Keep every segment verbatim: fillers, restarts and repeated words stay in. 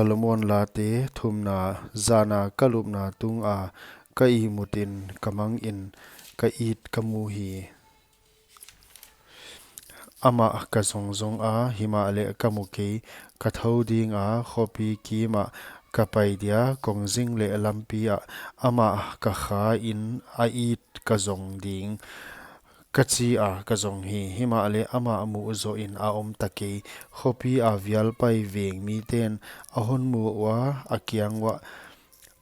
Solomon Late thumna. Zana ka lupna tunga ka ihmutin ka mangin ka it ka mu hi. Amah ka zongzong a, himahleh ka mu kei. Ka thou dinga, khopi kimah ka pai dia, kongzing leh lampi ah amah ka khain a it ka zong ding, ka chi a ka zong hi. Himahleh amah muh zohin a om ta kei. Khopi a vialpai veng miten a hon mu ua, a kiang uah,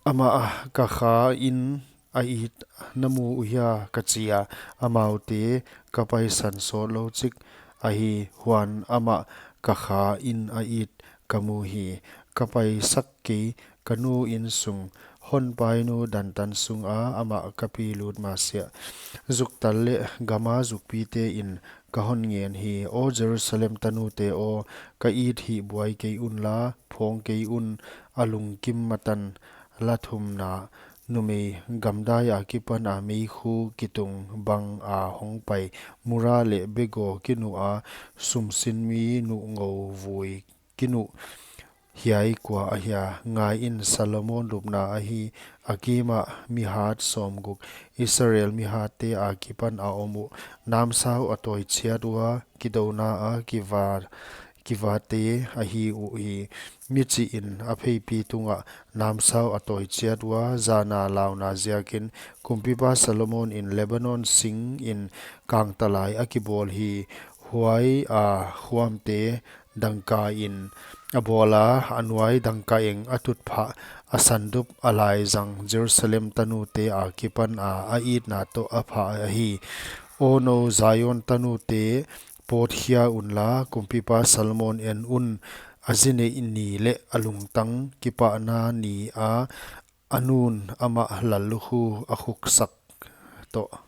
amah ka khain a it na mu uhia, ka chi a. Amaute ka paisan sawt lou chik ahi, huan amah ka khain a it ka mu hi. Ka paisak kei, ka nu inn sung, hon painu dantan sunga amah ka pi lut masiah. Zuktal leh gama zukpite'n ka hon ngen hi. Aw Jerusalem tanute aw, ka it hih buai kei unla, phawng kei un. A lungkim matan. La thumna. Numei gamdai akipana meikhu kitung banga hongpai, mura leh begaw kinuh a, sumsinmi nuh ngou vui kinuh. Hiai kua ahia? Ngaiin, Solomon lupna ahi, a kimah mi hat sawmguk, Israel mi hatte akipan a om uh. Namsau a tawi chiat ua, kidouna a kiva, kivate ahi uhi. Mi chihin a pheipi tungah namsau a tawi chiat ua, zana launa ziakin. Kumpipa Solomonin Lebanon singin kangtalai a kibawl hi. Huai a khuamte dangkain a bawla, a nuai dangkaeng a tutphah, a sandup a laizang, Jerusalem tanute akipana a itna toh a pha ahi. Aw nou Zion tanute, pawtkhia unla, kumpipa Solomon en un. A zi neih ni leh a lungtang kipahna ni a, a nun amah lallukhu a khuksak toh.